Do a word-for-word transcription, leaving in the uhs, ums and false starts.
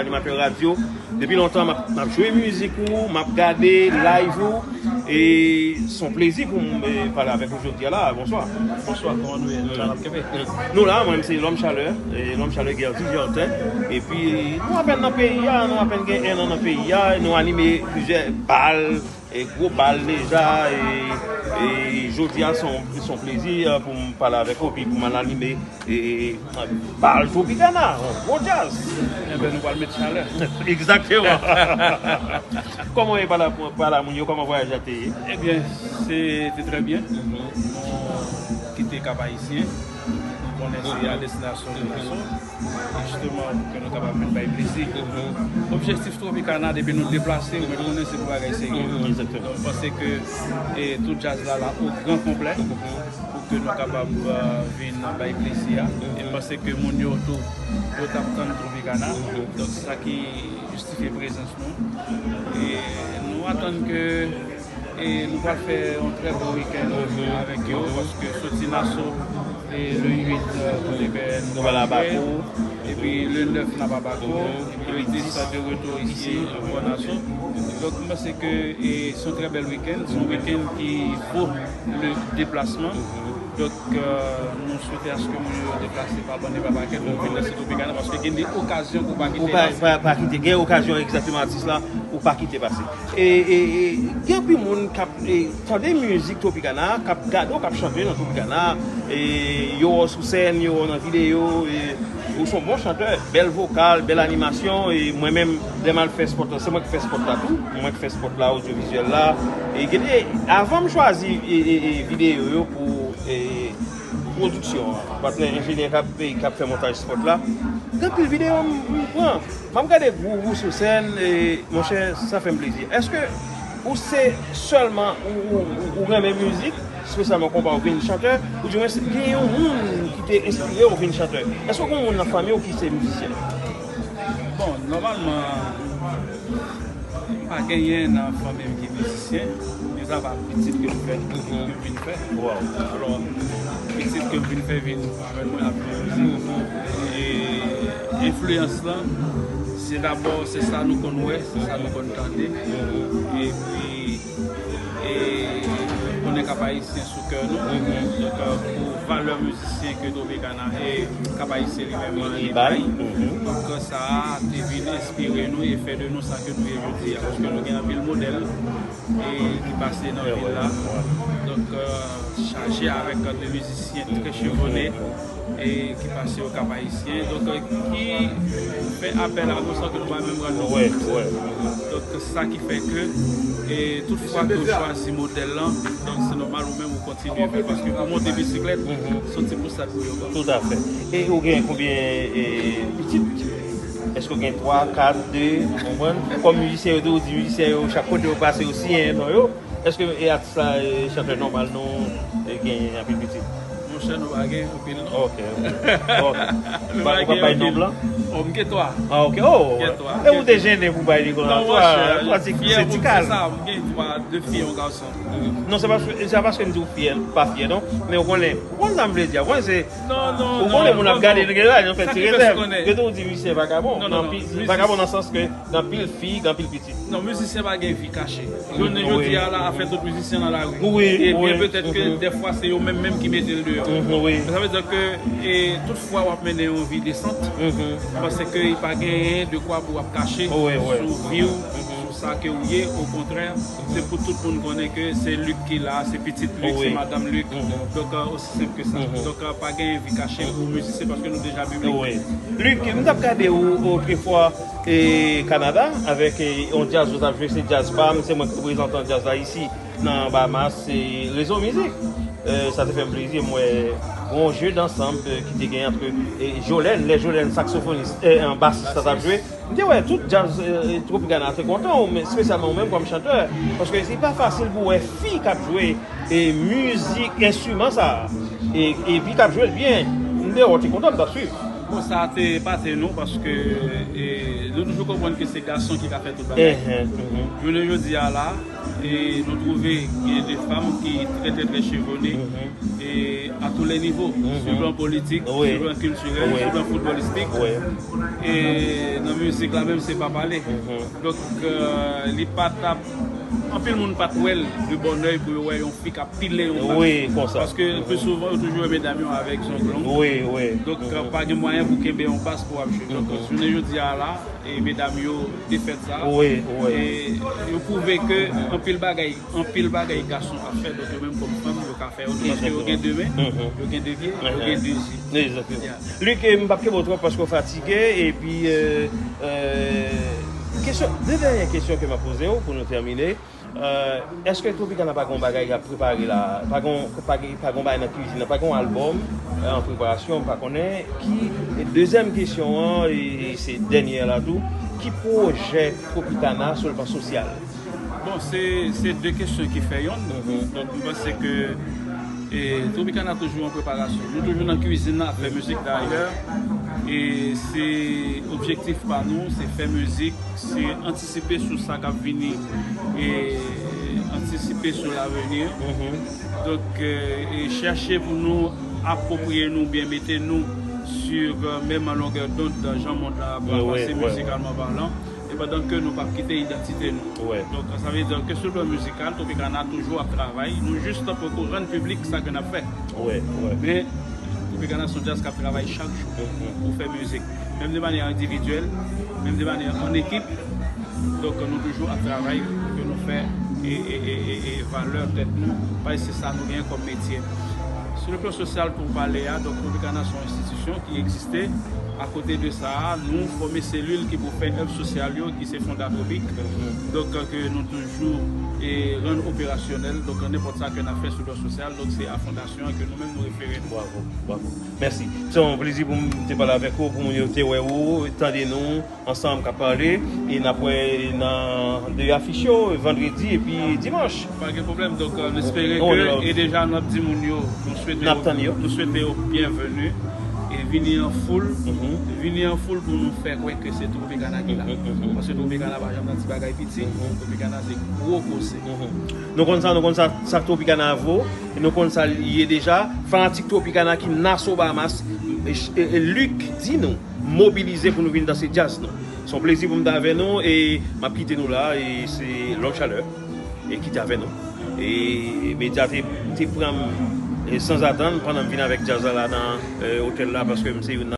Animatè radyo, depi lontan m ap, m ap jwe mizik ou, m ap gade live ou, e se yon plezi pou m e, pale avèk ou jodi a la. Bonswa. Bonswa, kòman nou ye? Nou la, n ap kenbe? Nou la, mwen se Lòm Chalè, e Lòm Chalè Guerdy Gertin, epi nou apèn nan peyi a, nou apèn gen en an nan peyi a, nou anime plizyè bal, e gwo bal deja, e, e jodi a se yon, se yon plezi e, pou m pale avèk ou, epi pou m al anime e, bal Tropicana, yon gwo djaz. Enben, nou pral met chalè. Egzakteman. Kòman e pale, pale a moun yo, kòman vwayaj la te ye? Ebyen, se te trè byen. Nou kite Kap Ayisyen. Nou konnen se a destinasyon nou sou. Jisteman, pou ke nou kapab vin bay plezi. Objektif Tropicana, depi nou deplase, ou mèt konnen se pou bagay serye. Donk, m panse ke e, tout djaz la la o gran konplè. Pou ke nou kapab e, vin bay plezi a. E m panse ke moun yo tou, yo t ap tann Tropicana. Donk, se sa ki jistifye prezans nou. E nou atann ke e, nou pral fè yon trè bon wikenn avèk yo, paske soti Nassau, e, le uit, e, kote ke nou pral jwe. Epi le nèf, n ap a Bako. Epi le dis, de retour isi, bò Nassau. Donk, m panse ke e, se yon trè bèl wikenn. Se yon wikenn ki vo le deplasman. Donk, e, nou swete aske moun yo deplase pa bann e pa pakèt, pou vin danse Tropicana, paske gen de okazyon pou pa kite. Ou pa, pa, pa kite. Gen okazyon egzakteman atis la, ou pa kite pase. E, e, e, gen anpil moun k ap e, tande mizik Tropicana, k ap gade w, k ap chante nan Tropicana, e, yo wè w sou sèn, yo wè w nan videyo, e, ou se yon bon chantè, bèl vokal, bèl animasyon, e mwen menm, lè m al fè spòt la, se mwen ki fè spòt la tou, mwen ki fè spòt la, odyovizyèl la, e, gen, e, avan m chwazi e, e, e, videyo yo pou e, pwodiksyon an, patnè enjenyè k ap, k ap fè montaj spòt la, gen anpil videyo m, m pran. M ap gade gwouv ou sou sèn, e, monchè, sa fè m plezi. Èske ou se sèlman ou, ou, ou, ou renmen mizik, espesyalman konpa ou vin chantè, oudimwens gen yon moun ki te enspire w vin chantè? Èske gen yon moun nan fanmi w ki se mizisyen? Bon, nòmalman, m pa genyen nan fanmi m ki mizisyen, mizapa pitit ke m fè, ke m vin fè. Alò, pitit ke m vin fè vin jwenn mwen ap jwe mizik. E enfliyans lan, se dabò, se sa nou konn wè, se sa nou konn tande. Epi, e konnen Kap Ayisyen sou kè nou. Donk, e, pou valè mizisyen ke Tropicana e Kap Ayisyen li menm li bay. Donk, sa a te vin enspire nou e fè de nou sa ke nou ye jodi a. Paske nou gen anpil modèl e ki pase nan vil la. Donk, e, chaje avèk de mizisyen trè chevone e ki pase o Kap Ayisyen. Donk, e, ki fè apèl a nou san ke nou pa menm rann nou kont. Donk, sa ki fè ke, e, tout fwa ke w chwazi modèl lan, donk, se nòmal ou menm ou kontinye fè l. Paske pou monte bisiklèt, se yon ti pousyèt pou yo pran. Toutafè. E ou gen konbyen e, pitit? Èske w gen twa, kat, de, ou konprann? Kòm mizisyen yo tou, ou di mizisyen yo, chak kote yo pase, yo siyen non yo. Èske e atis la, e chantè nòmal nou, e gen anpil pitit? Monchè, nou pa gen anpil non. Ok, ok. Ou pa bay non blan? Oh, m gen twa. Ah, ok. Oh, e ou te jennen pou bay li konsa? Non, monchè, se ti kal. M gen twa, de fi, yon gason. Non, se pa, se pa paske m di w fyè, pa fyè non. Men ou konnen, ou konn sa m vle di a. Ou konnen se, ou konnen moun ap gade, nou gen la, nou fè ti rezèv. Yo tou di misye vakabon. Vakabon nan sans ke gen anpil fi, gen anpil pitit. Non, mizisyen pa gen vi kache. Jounen jodi a la, afè tout mizisyen nan lari. Ebyen, petèt ke dèfwa se yo menm menm ki mete l deyò. Sa vle di ke, e, tout fwa w ap mennen yon vi desant, paske pa genyen de kwa pou w ap kache sou vi w, sou sa ke w ye. Okontrè, se pou tout moun konnen ke se Luc ki la, se pitit Luc, se madanm Luc. Donk, e, osi senp ke sa. Donk, e, pa genyen vi kache pou mizisyen paske nou deja piblik. Luc, m t ap gade ou otrefwa e Kanada, avèk e, yon djaz ou t ap jwe, se djaz pa m, se mwen ki reprezantan djaz la isi nan Bahamas, se Rezo Mizik. E, sa te fè m plezi, m wè yon jeu d'ensemble e, ki te gen ant e, Jolène, lè Jolène, saksofonis, e, basis la t ap jwe. M te wè tout djaz e, Tropicana te kontan, ou, men espesyalman ou menm kòm chantè, paske se pa fasil pou wè fi k ap jwe e mizik, enstriman sa a. E, epi k ap jwe l byen. M te wè w te kontan, m t ap swiv. Bon, sa te epate nou, paske e, nou toujou konprann ke se gason ki ka fè tout bagay. Jounen jodi a la, E nou twouve gen de fanm ki trè, trè, trè chevone, e à tous les niveaux, sou plan politik, sou plan kiltirèl, sou plan foutbolistik. E nan mizik la menm, se pa pale. Donk, euh, li pa t ap, anpil moun pa t wè l de bon oeil pou yo wè yon fi k ap pile yon bas. Wi, konsa. Paske pli souvan, yo toujou wè medam yo avèk zong long. Wi, wi. Donk, euh, pa gen mwayen pou kenbe yon bas pou ap jwe. Donk, jounen jodi a la, e medam yo te fèt sa. Wi, wi. E yo pwouve ke anpil bagay, anpil bagay gason ap fè, donk yo menm kòm fanm, yo ka fè yo tou, paske yo gen de men, yo gen de pye, yo gen de zye. Egzakteman. Luc, eh, m p ap kenbe w twòp paske w fatige, epi, euh, euh, kesyon, de dènye kesyon ke m ap poze w pou nou tèmine. Euh, èske Tropicana pa gen yon bagay k ap prepare la? Pa gen, pa gen, pa gen yon bagay nan kwizin nan? Pa gen yon albòm, euh, an preparasyon? M pa konnen. Ki, e dezyèm kesyon an, e, e se dènyè la tou, ki pwojè Tropicana sou le plan sosyal? Bon, se, se de kesyon ki fè yonn. Donk, m panse ke, e, Tropicana toujou an preparasyon. Nou toujou nan kwizin nan ap fè mizik dayè. E se objektif pa nou, se fè mizik, se antisipe sou sa k ap vini, e antisipe sou laveni. Donk, e, e chèche pou nou apwopriye nou, byen mete nou sur, euh, menm longè dond jan mond la ap avanse mizikalman palan, e pandan ke nou p ap kite idantite nou. Donk, sa vle di ke sou plan mizikal, Tropicana toujou ap travay. Nou jis poko rann piblik sa ke n ap fè. Men, Tropicana se yon djaz k ap travay chak jou pou fè mizik. Menm de manyè endividyèl, menm de manyè an ekip. Donk, nou toujou ap travay pou ke nou fè e, e, e, e, e valè tèt nou, paske se sa nou genyen kòm metye. Sou le plan sosyal, pou pale a, donk, Tropicana se yon enstitisyon ki egziste. Akote de sa, nou fòme selil ki pou fè èv sosyal yo, ki se Fonda Tropik. Donk, ke nou toujou, e, rann operasyonèl. Donk, nenpòt sa ke n ap fè sou plan sosyal, donk, se a fondasyon an ke nou menm nou refere nou. Bravo, bravo. Mèsi. Se yon plezi pou m te pale avèk ou, pou moun yo te wè ou, tande nou ansanm k ap pale, e n ap wè nan de afich yo, vandredi epi dimanch. Pa gen pwoblèm. Donk, euh, n espere ke, e deja n ap di moun yo, nou swete yo, nou swete yo byenveni, e vini an foul, vini an foul pou nou fè kwè ke se Tropicana ki la. Paske Tropicana pa janm nan ti bagay piti, Tropicana se gwo koze. Nou konn sa, nou konn sa, sa Tropicana vo, e nou konn sa l ye deja. Fanatik Tropicana ki Nassau, Bahamas, e, e, e Luc di nou, mobilize pou nou vin danse djaz nou. Se yon plezi pou m t avè nou, e m ap kite nou la, e se Lòm Chalè, e ki t avè nou. E medya te, te pran m, e sanzatann, pandan m vin avèk djaz la, la nan, e, otèl la, paske m se youn nan